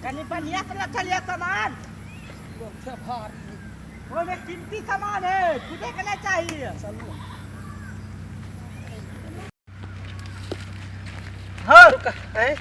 कनी बढ़िया से रखल सामान। भारी। ओहिमे कीमती सामान है, फूटे के नहीं चाहिए। चलू। हाँ,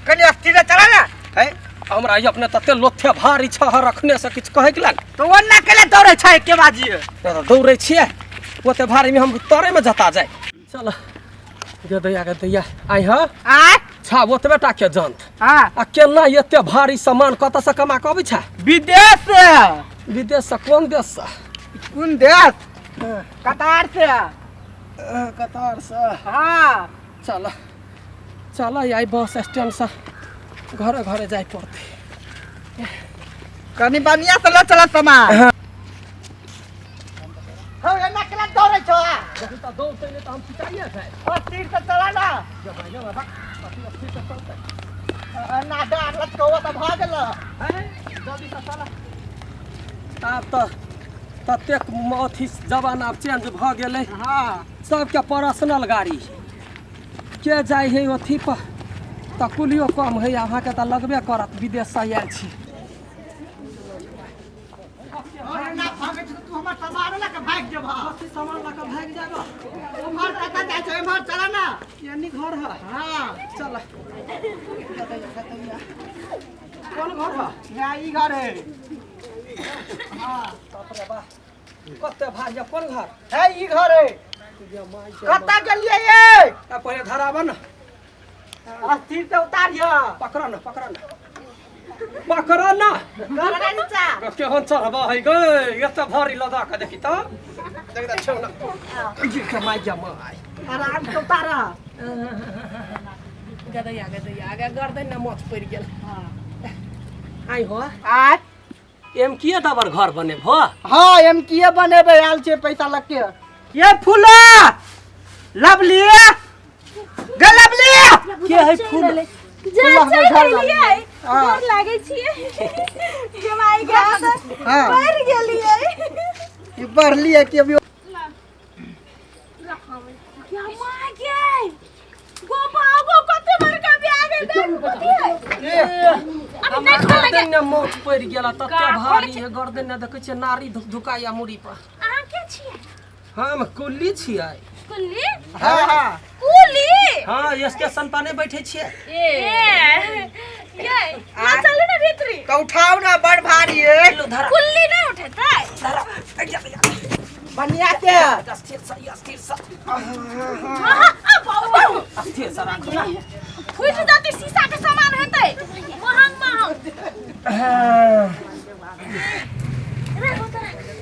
कनी अस्थिर से चला ना। है हमरा ई अपने तते लोथे भारी छह रखने से किछु कहैके लाग। तो ओन्ना के लिए दौड़े छै के बाजी? तऽ दौड़ै छियै ओते भारीमे, हम तरेमे जता जाय। चल गदैया गदैया आइ हँ। आय। छा ओतबे टा के जंत। हाँ। आ केना एते भारी सामान कतऽ से कमा कऽ अबै छै? विदेश से। विदेश से? कोन देश से? कोन देश, कतार से। कतार से? हाँ। चल चल, आइ बस स्टैंड से घरे घरे जाय पड़तै। कनी बढ़िया से ल चला सामान। हौ, एना केना दौड़े छौ? देखी तऽ, दौड़तै नहि तऽ हम पिटाइए जाय। अस्थिर से चला ना। जब आइए बाबा, अथी अस्थिर से चलतै। एना डार लटकौआ तऽ भऽ गेल। है, जल्दी से चल। आब तऽ ततेक अथी जमाना चेंज भऽ गेलै। सबके पर्सनल गाड़ी के जाइ है अथी पर, तऽ कुलियो कम है। अहाँके तऽ लगबे करत, विदेशसँ आयल छी। और एना भागै छै तऽ तू हमर सामान लऽ कऽ भागि जेबह। कथी सामान लऽ कऽ भागि जाबह? उम्हर कतऽ जाइ छै? एम्हर चला ना। एनी घर है? हाँ। चल, कोन घर है? यहाँ ई घर है। बाप रे बा, कते भारी है। कोन घर है? ई घर है। गे माय गे। कतऽ गेलियै ये? माय। पहिले धराबऽ ने। अस्थिर से उतारिय। पकड़ ना, पकड़ ना, पकड़ ना। कर नीचा। केहन चढ़बा है गे, एते भारी लदा के। देखी तऽ, देख तऽ छौ ना ये के my गे my. आराम से उतार। गदैया गदैया, आगे गर्दन ने मोच पड़ि गेल। आइ हो। आय। एम किए दबर घर बनेब हो? हाँ, एम किए बनेबै, आयल छै पैसा लग के। ये फूला लवली गे, लवली। के है फूल? जा। फूल हमर चलि घर एलियै। हाँ। गोर लागै छियै गे माय गे। हाँ। बढ़ि गेलियै। ई बढ़ली है कि अभी? गे माय गे, गो बाबू, कते बड़का बैग है! बैग कथी है? अभी नहीं खोल लगे। गर्दन ने मोच पड़ि गेल, तते भारी है गर्दन ने। देखै छियै नारी धुक धुकाइया मुड़ी पर। अहाँ के छियै? हम कुल्ली छियै। कुल्ली? हाँ हाँ। कुली? हाँ, स्टेशन पर नहि बैठे छियै? ए ये ना, चलू ना भीतरी। तो उठाओ ना, बड़ भारी है। लो धरा। कुल्ली नहीं उठेतै। धरा, अइया, अइया। बढ़िया से। अस्थिर से, अस्थिर से। हाँ हाँ, आ बाबू। अस्थिर से राखू ना। फूटि जेतै, शीशा के सामान हेतै महंग महंग। राखू तऽ राखू।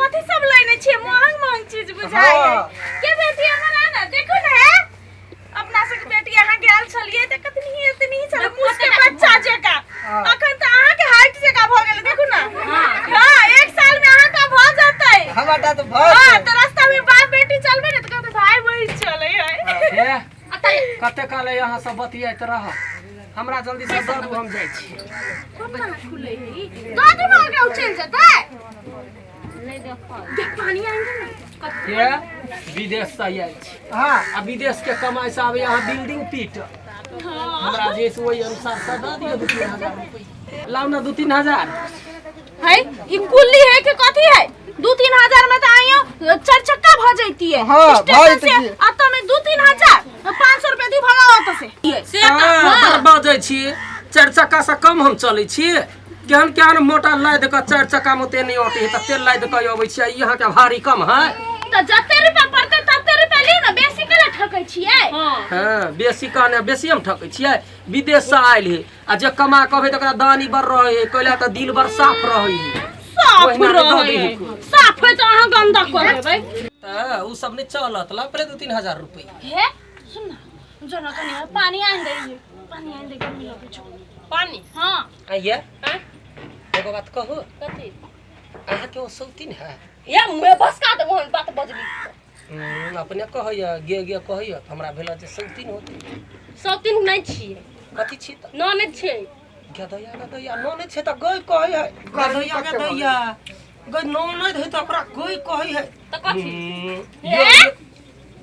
कथी सब लेने छियै? महंग महंग चीज बुझाइ है। के बेटी हमर आ ना, देखू ने हे। अपना सबके बेटी, अहाँ गेल छलियै तऽ कतनी एतनी छलै, मूस के बच्चा जकाँ। अखन तऽ अहाँके हाइट जकाँ भऽ गेलै, देखू ना। हाँ, एक साल में अहाँके भऽ जेतै। हमरा तऽ भऽ हाँ, तऽ रास्ता में बाप बेटी चलबै ने तऽ कहतै भाई बहिन चलै है। हे, कते काल यहाँ सब बतियाइत रह, हमरा जल्दी से दरू, हम जाइ छी। कोना खुलै है ई? दऽ देबै ओकरा, ओ चलि जेतै। देख, पानी आनि दे ने। के विदेश से आयल छी? आ विदेश के कमाई से आब यहाँ बिल्डिंग पीट। हमरा जे छै ओहि अनुसार से दऽ दियौ 2-3 हजार रुपैआ। लाउ ने 2-3 हजार। है ई कुल्ली है कि कथी है? 2-3 हजार में तो आइयो चार चक्का भ जैती है। हाँ, भऽ स्टेशन से जैती। अतः में 2-3 हजार, 500 रुपया दी, भगाओ अतः से। से हाँ, बड़ बजै छी। चारि चक्का से कम हम चलै छी? केहन केहन मोटा लादि कऽ, चारि चक्का मे ओते नहि अटै है, तते लादि कऽ अबै छियै। ई अहाँके भारी कम है? तो जते रुपया पड़तै तते रुपया लियौ ने, बेसी केला ठकै छियै? हँ, बेसी कहने बेसी हम ठकै छियै? विदेश से आयल है आ जे कमा कऽ अबै तकरा दानी बड़ रहै है, कैला तऽ दिल बड़ साफ रहै है। साफ ओहिना नहि दऽ रहै दै है। है कोइ। साफ है तऽ अहाँ गंदा कऽ देबै। तऽ उ सब नहि चलत। ला पहिले 2-3 हजार रुपैआ। हे, सुन ना, जो ना, कनी पानी आनि दे, पानी आनि दे, गर्मी लगै छौ। पानी? हाँ। आइए। आँय? एगो बात कहू? कथी? अहाँके ओ सौतीन है? या मुँहे भसका देबो, हम बात बजली। अपने कहैया गे गे कहैया तऽ हमरा भेल जे सौतीन होतै। सौतीन नहि छियै। कथी छी तऽ? ननद छै। गदैया गदैया, ननद छै तऽ गै कहै है। गदैया गदैया गै, ननद है तऽ ओकरा गै कहै है? तऽ कथी? हे,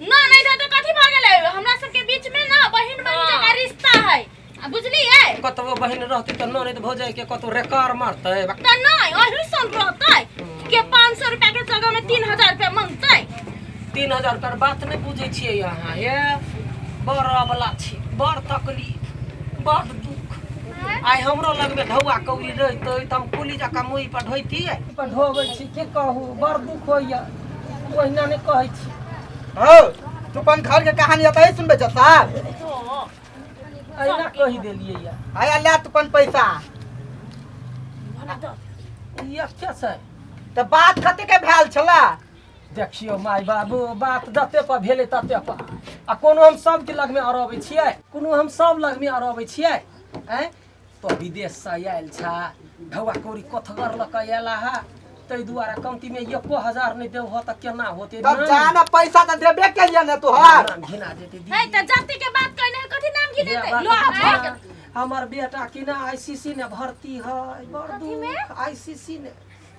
ना नहीं था तो कथी भऽ गेलै? हमरा सबके बीच में ना बहिन बहिन जकाँ रिश्ता है। आ बुझलियै कतबो बहिन रहतै तऽ ननद भौजाइ के कतौ रेकार मारतै। तऽ नहि अही सन रहतै के 500 रुपया के जगह में 3000 रुपया मंगतै। 3000 रुपया बात नहि बुझै छियै अहाँ। हे बड़ अबला छी, बड़ तकलीफ, बड़ दुख। आइ हमरो लगमे ढौआ कौड़ी रहितै तऽ हम कुली जकाँ मुँह पर ढोइतियै। पर ढोबै छी की कहू, बड़ दुख होइया, ओहिना नहि कहै छी। हौ तू अपन घर के कहानी एतहि सुनबै छ सार? एहिना कहि देलियै या। आया ले तू अपन पैसा। ई के छै? तऽ बात कते के भेल छला? देखियौ माय बाबू, बात जते पर भेलै तते पर। आ कोनो हम सबके लगमे अरबै छियै? कोनो हम सब लगमे अरबै छियै? आँय तो विदेशसँ आयल छा, ढौआ कौड़ी कोथगर लऽ कऽ आयल हा, ताहि दुआरे कमतीमे 1000 नहि देबह तऽ केना होतै? तब जा ना, पैसा तऽ देबे केलियै ने तोहर। नाम घिना जेतै है दीदी। तऽ जाति के बात कहने है, कथी नाम घिनेतै? हे लो आ बात, भाग। हमर बेटा कि ना आईसीसी ने भर्ती है, बड़ कथी में? दुख। आईसीसी ने।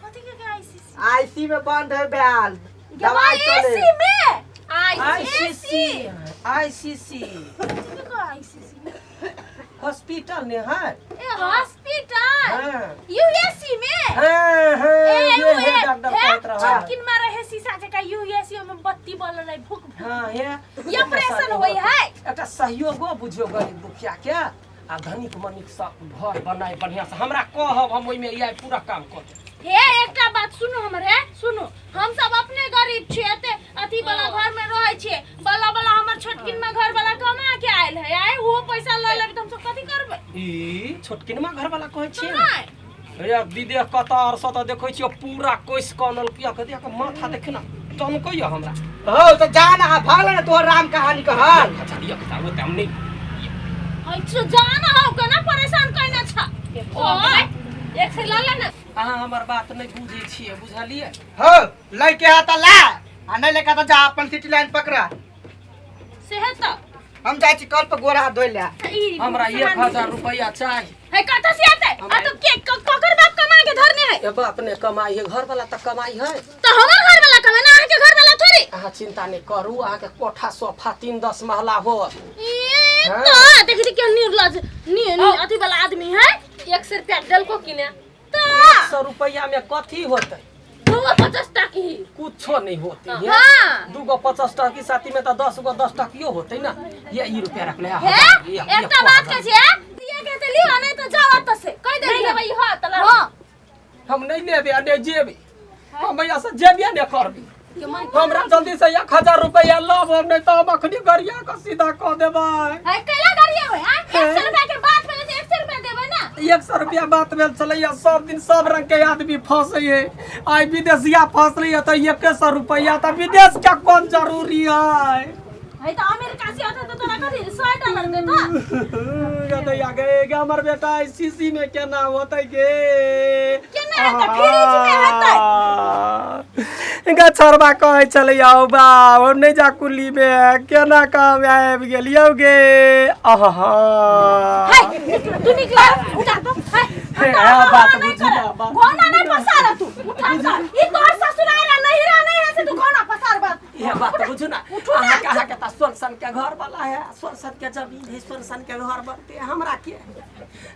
कथी के आईसीसी? आईसी में बंद है बैल दवाई चले। एसी में आईसीसी, आईसीसी। कथी के आईसीसी? हॉस्पिटल ने है। ए हॉस्पिटल। हाँ। यूएससी में। हाँ हाँ। ए ये उ है ए डॉक्टर हे कहत रहा। छोटकिन में रहे शीशा जका यूएससी में बत्ती बल रहे भुक भुक। हाँ हे। ये ऑपरेशन होई है। एकटा सहयोगो बुझियो गरीब दुखिया के आ धनिक मनिक सब घर बनाय बढ़िया से हमरा कहब, हम ओहिमे आइ पूरा काम कऽ देब। हे एकटा बात सुनू हमर, हे सुनू, हम सब अपने गरीब छियै, एते अथी वाला घर में रहै छियै, बला बला हमर छोटकिन में घर वाला कमा के आयल है, आइ ओहो पैसा लऽ लेबै तऽ हम सब कथी करबै? ई छोटकिनमा घर वाला कहै छियै? नहि। रे विदेश कतार से तऽ देखै छियै पूरा कोसि कऽ अनलकै, के देख माथा देख ना टनकैया हमरा। हौ तऽ जा ना, भऽ गेल ने तोहर राम कहानी कहल। अच्छा 1000 ओते हम नहि। अच्छा जाना हौ केना परेशान कइने छ। ओए एक से लऽ ले ना। अहाँ हमर बात नहि बुझै छियै, बुझलियै? हौ लैके है तऽ ला आ नहि लेके तऽ जा अपन सिटी लाइन पकड़ा। सेहे तऽ हम जाइ छी कल पर गोरा हाथ धोइ ले। ई हमरा 1000 रुपैआ चाही। है कतऽ से आते? आ तो के ककर बाप कमा के धरने है? ए बाप ने कमाई है, घर वाला तऽ कमाई है। तऽ हमर घर वाला कमे ना, अहाँके घर वाला थोड़ी। अहाँ चिंता नहि करू, अहाँके कोठा सोफा 3-10 महला होत। ए हाँ। तो देखी देखी केहन निर्लज नि नि अथी वाला आदमी है। 100 रुपया देलको कि ने? तऽ 100 रुपैआ में कथी होतै? 2 50 टकी। कुछो नहीं होती है। हाँ। 2 50 टकी साथी में तो 10 गो 10 टकियो होते ना। ये ई रुपया रख ले। हे एकटा बात कहै छियै, दिए के तऽ लिअ नहि तऽ जाओ एतऽ से कहि नहि देलियै। लेबै हो तऽ लऽ। हँ हम नहीं लेबे आ नहीं जेबे, हम यहाँ से जेबे नहीं करबे। हमरा जल्दी से 1000 रुपया लब, हम नहीं तो हम अखनी गरिया के सीधा कह देबै। है कैला गरिया होय? आ 100 रुपया के बात भेलै तऽ 100 रुपया देबै ना। 100 रुपया बात भेल छलैया। सब दिन सब रंग के आदमी फंसै है, आइ विदेशिया फंसलै है तऽ 100 रुपया तऽ विदेश के कोन जरूरी है? है तऽ अमेरिका से अतै तऽ तोरा कथी 100 डॉलर देतौ? गदैया गे गे, हमर बेटा आईसीसी में केना होतै गे? केना हेतै? फ्रिज में हेतै। गे छोड़बा कहै छलै यौ बाप, हम नहि जा कुली में केना काम आबि गेलियौ गे। आहा है निकल तू, निकल, उठा तो है। हे, हटा, हे, बात नहीं बुझी कर। ना, बात घोना नहीं पसार तू, उठा तो। ई तोहर ससुराल है, नहिरा नहीं है से तू घोना पसार बा। ये बात बुझू ना, अहाँके अहाँके तऽ सोन सन के घर वाला है, सोन सन के जमीन है, सोन सन के घर बनते। हमरा के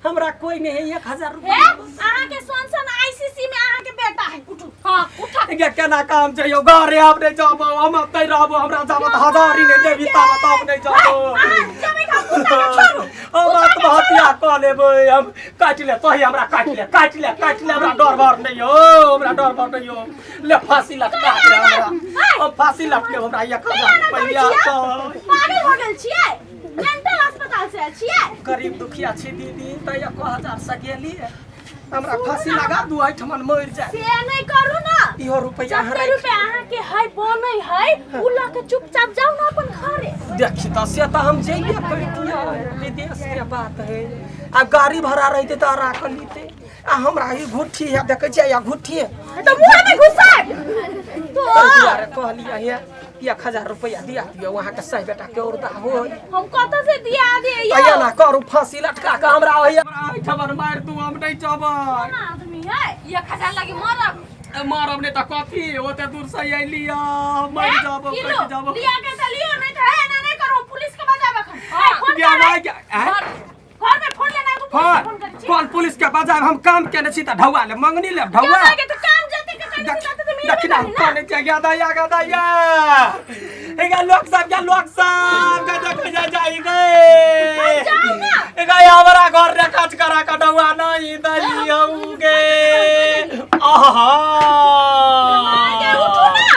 हमरा कोई नहीं है। 1000 हे रुपया अहाँ के सोन सन आईसीसी में अहाँ के बेटा है। उठू, हां उठा। गे केना काम छै यौ? घरे हम नहीं जाबो, हम अतै रहबो। हमरा जाबत हजार ही नहीं देबी ताबत हम नहीं जाबो। अहाँ जेबै तऽ हम कुत्ता के छोड़ू। हम आत्महत्या कऽ लेबै। हम काटि ले तोही, हमरा काटि ले, काटि ले, काटि ले। हमरा डर भर नहीं हो, हमरा डर भर नहीं हो। ले फांसी लटका दे हमरा, हम फांसी लटके। हमरा 1000 रुपैआ चाही। पागल हो गेल छियै? मेंटल अस्पताल से आयल छियै? गरीब दुखिया छी दीदी, तऽ 1000 से गेलियै। हमरा फांसी लगा दू, एहिठमन मरि जाय। से नहीं करू ना। इहो रुपैआ अहाँ जते राखि। रुपया अहाँ के है बनै है उ लऽ के चुपचाप जाउ ना अपन घरे। देखी तऽ से तऽ हम जइबे करितियै, विदेश के बात है। आ गाड़ी भाड़ा रहितै तऽ राख लितै। आ हमरा ई घुट्ठी है, देखै छियै या घुट्ठी है। तऽ मुँह में घुसा तो। ताहि दुआरे कहलियै हे 1000 रुपैआ दिया दियौ अहाँके, सही बेटा के औरदा होय। हम कतऽ से दिया दे तऽ एना करू, फांसी लटका कऽ हमरा ओहिठमन मारि दू, हम नहि जेबै। आदमी है 1000 लागी मरब? मारब नहि तऽ कथी? ओते दूर से अयली, मरि जाबो, कटि जाबो। लिया के तऽ लियो, नहीं तऽ है एना नहीं करू, पुलिस के बजाबे एखन। है, फोन गे, कर। माय गे, आँय? घर में फोन लेना तो पुलिस के फोन करै छी। कौन पुलिस के बजाय हम काम केने छी त ढौआ ले मंगनी ले ढौआ। क्या के तो काम जते के करै छी तते तो मिलबे दक्षिणा करी ना। कौन के गया दैया गा दैया एगा लोक सब के लोक सब के देख जा जाई गए। जाओ ना। एगा हमरा घर रे काज करा के ढौआ नहीं दलियौ गे। आहा गे, उठू ना।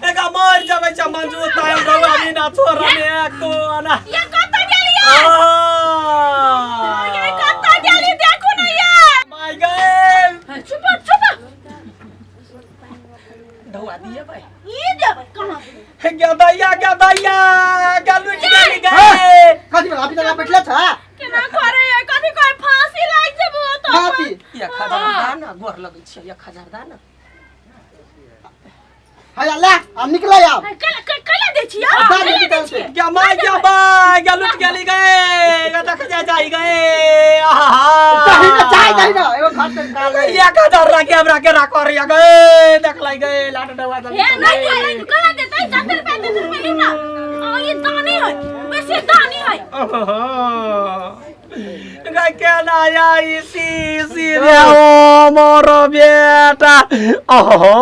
एगा मर जबै छ मंजू ताय ढौआ बिना छोड़ने एको आना। ये कतऽ गेलियै? ये कतऽ गेली देखू ना ये। माय गए। चुप चुप। ढौआ दिए भाई। ई देबै कहाँ? गया दैया गया दैया गया लुटि गेली गे। कथी भेल? अभी तक बैठले छ? केना करे ये? कथी कहे फांसी लागि जेबो तो। फांसी? 1000 दा ना गोर लगै छै 1000 दा ना। हैया ले आ निकले आब। कैला कैला दै छियै? आ, कैला दे दै दे छियै? गया my गया बाय गया लुटि गेली गे गया देख जा जाई गे। आहा दही ना चाय दही ना एगो घर से निकाल ले। 1000 राखे हमरा के राखो रे गे देख लाई गे लाट डवा हे नहीं दे नहीं कैला देतै? जते रुपया देतै रुपया लिउ ना। आ ई दानी है बेसी दानी है। गे केना आई सी सी रे ओ मोर बेटा। ओहो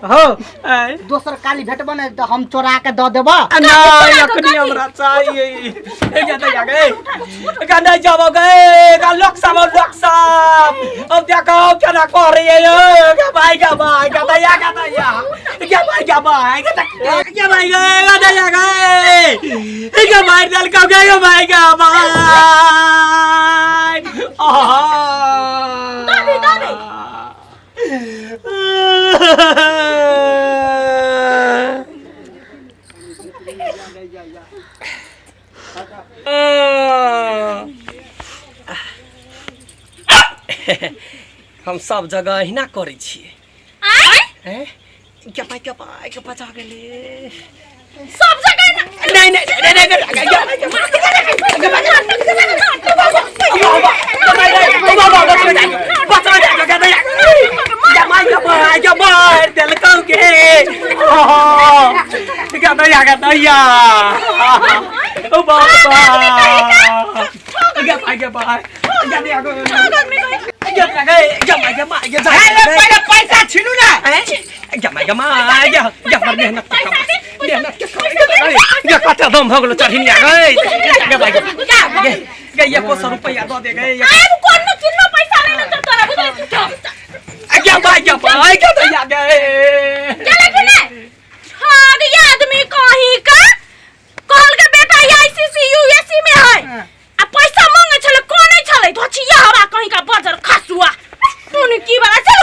हो ऐ दोसर काली भेटबो ने तऽ हम चोरा के दऽ देबऽ। नहीं अखनी हमरा चाहिए ए जा दैया गे गा नहीं जाबो गे गा लोक सब लोक सब अब देखो केना कर रे ये गा भाई गा भाई गा दैया गा दैया गा भाई गा भाई गा गा भाई गे गा दैया गे ए गा मार दल का गे गा भाई गा भाई। आहा दादी, दादी। हम सब जगह अहिना करै छियै। आय हैं के पाइ के पाइ के बचा गेलै। सब जगह ना नहीं नहीं नहीं नहीं पहिले पैसा छिनू ना। कते दम भऽ गेलो चढ़िनिया गई गई 100 रुपैआ दऽ दे गई। आब कोन में किन्नो पैसा नहीं लेते तोरा बुझै छी? गया भाई गया भाई गया दैया गए। गेलै कि नै? ठग